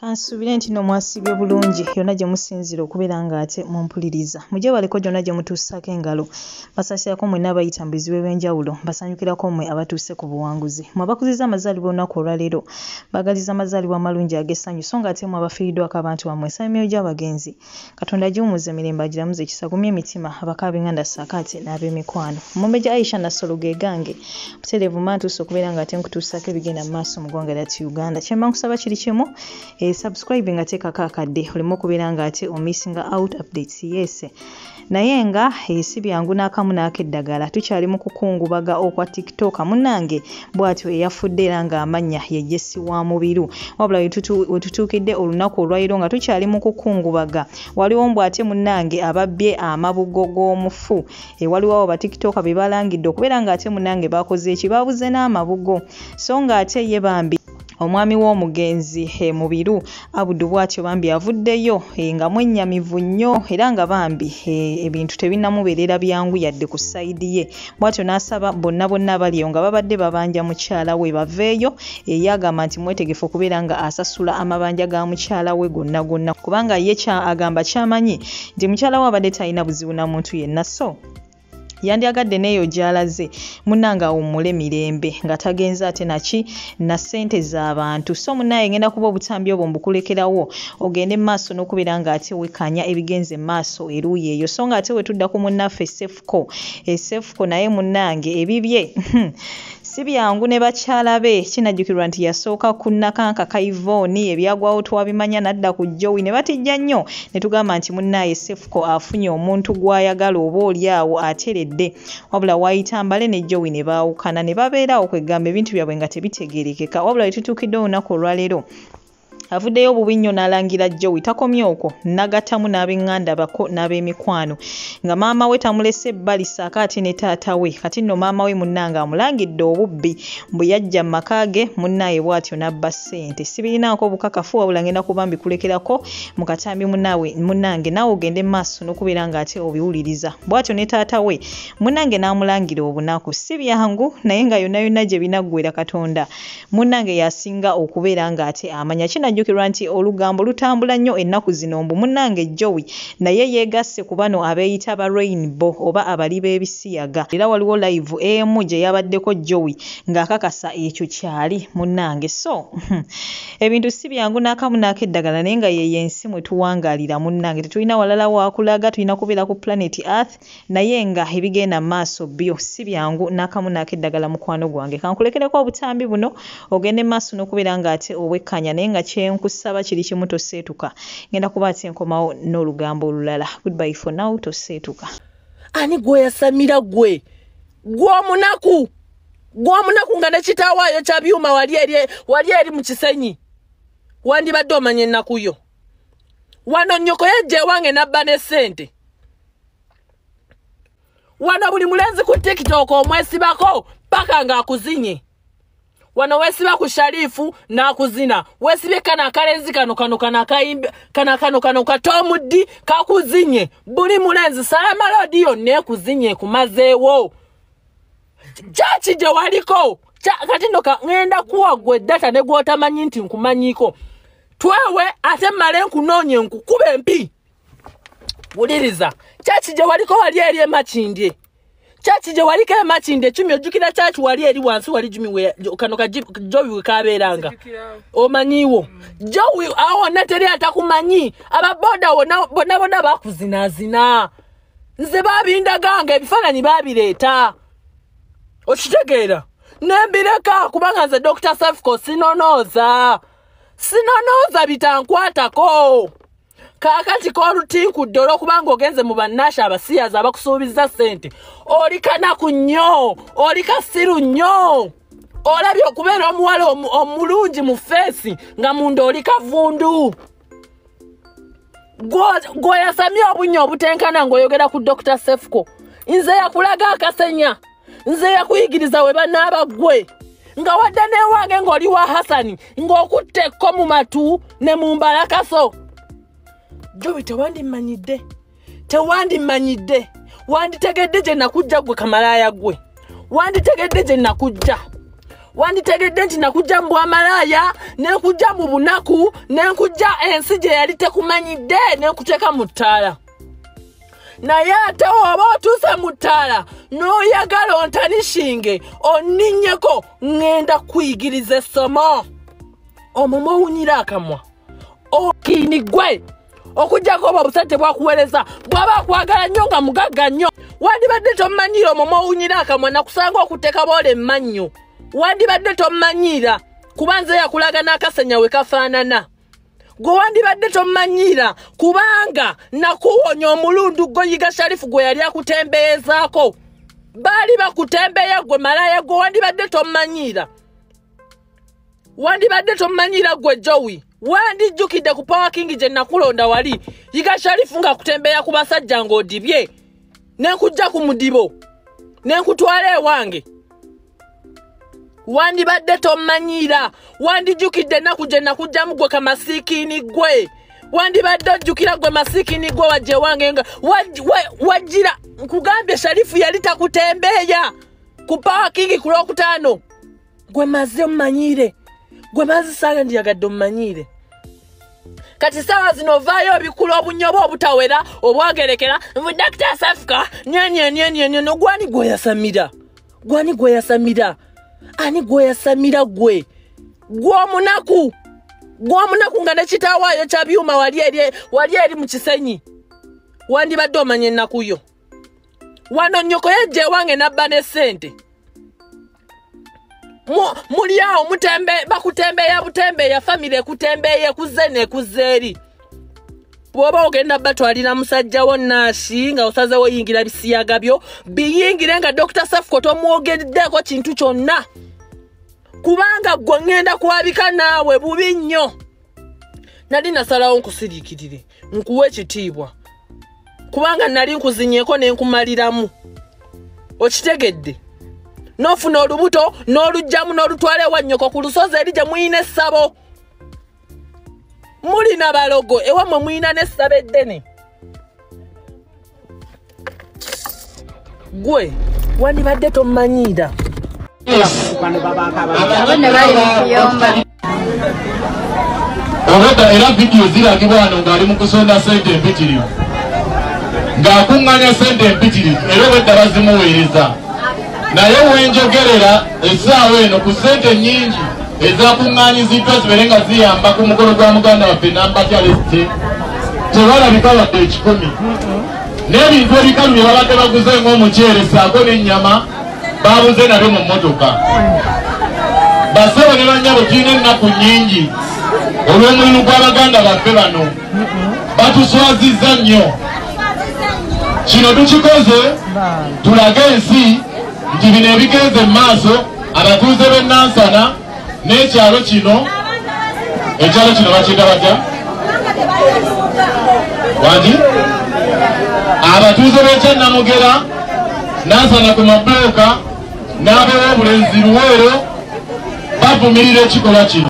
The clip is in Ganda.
Kansuubire nti nno mwasiibye bulungi yonna gye musinziira okubeera ng'ate mumpuliriza. Mujje baleko gyonna gye mutuusaako engalo. Mbasaasirako mwenna abayita mu bizibu eby'enjawulo, mbasanyukirako mmwe abatuuse ku buwanguzi. Mmwe abakuzizza amazaalibwa olunaku olwaleero, mbaagaliza amazaalibwa amalungi ag'essanyu so ng'ate mmwe abafiiriddwako abantu bammwe nsaba emyoyo gy'abagenzi Katonda agiwummuze mirembe agiramuze ekisa agumye emitima abako ab'enganda ssaako ate n'ab'emikwano. Omumbejja Aisha Nassolo ge gange. Butereevu mba ntuuse okubeera ng'ate nkutuusaako ebigenda mu maaso mu ggwanga lyattu Uganda. Kye mba nkusaba kiri kimu, subscribe nga teekako akadde oleme okubeera ng'ate omissinga out updates. Yes. Naye nga si byangu n'akamu n'akeddagala tukyali mu kukungubaga okwa TikTok munnange bw'atyo eyafudde era ng'amannya ye Jesse wa Mubiru. Wabula we tutuukidde olunaku olwaleero nga tukyali mu kukungubaga waliwo mbu ate munnange ababbye amabugo g'omufu. Waliwo abo ba TikToker be balangidde okubeera ng'ate munnange baakoze eki baabuze n'amabugo so ng'ate ye bambi omwami w'omugenzi Mubiru Abudu bw'atyo bambi avuddeyo nga mwennyamivu nnyo era nga bambi ebintu tebinnamubeerera byangu yadde ku sayidi ye bw'atyo n'asaba bonna bonna abali eyo nga babadde babanja mukyala we baveeyo ye agamba nti mwetegefu okubeera nga asasula amabanja ga mukyala we gonna gonna kubanga ye agamba kyamanyi nti mukyala we abadde talina buzibu na muntu yenna so yandyagadde n'eyo gy'alaze munnange awummule mirembe nga tagenze ate naki na ssente z'abantu so munnaye ngenda kuba obutambi obwo mbukulekerawo ogende mu maaso n'okubeera ng'ate wekkaanya ebigenze mu maaso eruuyi eyo so ng'ate we tudda ku munnaffe Sefuko Sefuko naye munnange ebibye si byangu ne bakyala be kinajjukirwa nti yasooka ku Nakanka Kaivoni ebyagwawo twabimanya n'adda ku Joey ne batijja nnyo ne tugamba nti munnaye Sefuko afunye omuntu gw'ayagala oba oli awo ateredde wabula waayita mbale ne Joey ne baawukana ne babeerawo kwegamba ebintu byabwe nga tebitegeerekeka wabula we tutuukidde olunaku olwaleero avuddeyo obubi nnyo n'alangira Joey takomye okwo n'agattamu n'ab'eŋŋanda bako n'ab'emikwano nga maama we tamulese ebbali ssaako ate ne taata we kati nno maama we munnange amulangidde obubbi mbu yajja mu maka ge munnaye bw'atyo n'abba ssente sibirinaako obukakafu wabula ngenda kuba mbikulekerako mu katambi munnange naawe ogende mu maaso n'okubeera ng'ate obiwuliriza bw'atyo ne taata we munnange n'amulangira obunaku si byangu naye nga yonna yonna gye binaggwera Katonda munnange y'asinga okubeera ng'ate amanya kinajjukirwa nti olugambo lutambula nnyo ennaku zino mbu munnange Joey naye yeegasse ku bano abeeyita ba Rainbow oba abali b'ebisiyaga era waliwo live emu gye yabaddeko Joey ng'akakasa ekyo kyali munnange so ebintu si byangu n'akamu n'akeddagala naye nga yeyo ensi mwe tuwangaalira munnange tetulina walala waakulaga tulina kubeera ku planet Earth naye nga ebigenda mu maaso byo si byangu n'akamu n'akeddagala mukwano gwange kankulekereko obutambi buno ogende mu maaso n'okubeera ng'ate obwekkanya naye nga kyenkusaba kiri kimu toseetuka ngenda kuba ate nkomawo n'olugambo olulala. Goodbye for now, toseetuka. Ani gwe yasamira gwe omunaku nga ne kitaawo kya byuma wali eri mu Kisenyi wandibadde omanya ennaku yo wano nnyoko yajja ewange n'abba ne ssente wano buli mulenzi ku TikTok omwesibako paka ng'akuzinye wano weesiba ku Sharifu n'akuzina weesibye kano akalenzi kano kano kano akayimbi kano kano kano katomuddi kakuzinye buli mulenzi salamalodi yonna ekuzinye ekumazeewo kyaki gye waliko kati nno ŋŋenda kuwa gwe data ne gw'otamanyi nti nkumanyiiko twewe ate mmale nkunoonye nkukuba empi wuliriza kyaki gye waliko wali eri emakindye kyaki gye waliko emakindye Cumi ojjukira kyaki wali eri wansi wali Jumi kano ka Joey we kabeeranga omanyiiwo Joey awo wonna teri atakumanyi ababoda bonna bonna bakuzinaazina nze babindaganga ebifaananyi babireeta okitegeera nembireka kubanga nze Dr. Sefuko sinonooza bitankwatako kaakati k'olutinkudde olw'okubanga ogenze mu bannasha abasiyazi abakusuubiza ssente oli kanaku nnyo oli kasiru nnyo olabye okubeera omuwala omulungi mu feesi nga munda oli kavundu gwe yasamye obunnya obutenkana ng'oyogera ku Dr. Sefuko nze yakulaga akasenya nze yakuyigiriza we banaaba ggwe nga wadda n'ewange ng'oli wa Hasani ng'okutte ekko mu matu ne mu mbalakaso Joey tewandimmanyidde wanditegedde gye nakujja gwe kamalaaya gwe wanditegedde gye nakujja Wanditegedde nti nakujja mu bwamalaaya, nenkujja mu bunaku, nenkujja ensi gye yali tekumanyidde, nenkuteeka mu ttaala. Naye ate oba otuuse mu ttaala n'oyagala ontanishinge onninnyeko, ŋŋenda kuyigiriza essomo. Omwo mw'owunyira akamwa okiini ggwe okuggyako obwo obusajja bwakuweereza bw'aba akwagala nnyo nga mugagga nnyo. Wandibadde tommanyira omwo mw'owunyira akamwa, nakusanga okuteeka boola emmannyo. Wandibadde tommanyira kuba nze yakulaga n'akasenya we kafaanana. Gwe wandibadde tommanyira kubanga nakuwonya omulundu gwo Yiga Sharifu gwe yali akutembeezaako. Baali bakutembeeya gwe malaaya gwe, wandibadde tommanyira. Wandibadde tommanyira gwe Jowi. Wandijjukidde ku Power King gye nakulonda wali Yiga Sharifu ng'akutembeeya ku basajja ng'odibye, nenkujja ku mudibo nenkutwala ewange. Wandibadde tommanyira. Wandijjukidde ennaku gye nakujjamu gwe kamasiikini gwe. Wandibadde ojjukira gwe masiikini gwe wajja ewange nga wajjira. Nkugambye Sharifu yali takutembeeya ku Power King ku Lwokutaano. Gwe maze ommanyire, gwe maze saaga ndiyagadde ommanyire. Kati saawa zino ovaayo obikula obunyobo obutawera obwagerekera mbu Dr. Safka nyenyenyenyenye. Gwani gweyasamira? Gwani gweyasamira? Ani gweyasamira gwe? Gwe omunaku, gwe omunaku nga ne kitawaayo kya byuma wali eri mu Kisenyi. Wandibadde omanya ennaku yo. Wano nnyoko yajja ewange n'abba ne ssente. Muli awo bakutembeeya butembeeya, famire ekutembeeya ekuzze n'ekuzza eri. Bw'oba ogenda batwalira musajja wo Naashi nga osazeewo yingira bisiyaga byo, biyingire nga Dr. Safko tomwogeddeko kintu kyonna. Kubanga gwe ŋŋenda kwabika naawe bubi nnyo. Nali nasalawo nkusiriikirire, nkuwe ekitiibwa. Kubanga nali nkuzinyeeko ne nkumaliramu. Okitegedde? N'ofuna olubuto n'oluggyamu n'olutwala ewa nnyoko ku lusozi eri gye muyina essabo. Mulina balogo ewammwe muyina n'essabo eddene. Gwe wandibadde tommanyiira. Obwedda era vidiyo ziragibwa wano ng'ali mu kusonda ssente empitirivu, ng'akuŋŋaanya ssente empitirivu, era obwedda bazimuweereza. Naye wenjogerera essaawa eno ku ssente nnyingi ezakuŋŋaanyiziddwa zibeere nga ziyamba ku mukolo gwa muganda waffe Nambatya Leste, tebalabika wadde 1,000. N'ebintu ebikalu bye babadde baguze ng'omuceere ssaako n'ennyama babuze nabyo mu mmotoka. Bassebo ne bannyabo, tulina ennaku nnyingi olw'omulimu gw'abaganda baffe bano. Batuswazizza nnyo. Kino tukikoze tulage ensi nti bino ebigenze mu maaso, abatuuze b'e Nansana n'ekyalo kino, ekyalo kino bakiyita batya? Wangi? Abatuuze b'ekyannamugera, Nansana ku mabulooka n'ab'Owobulenzi Luweero bavumirira ekikolwa kino.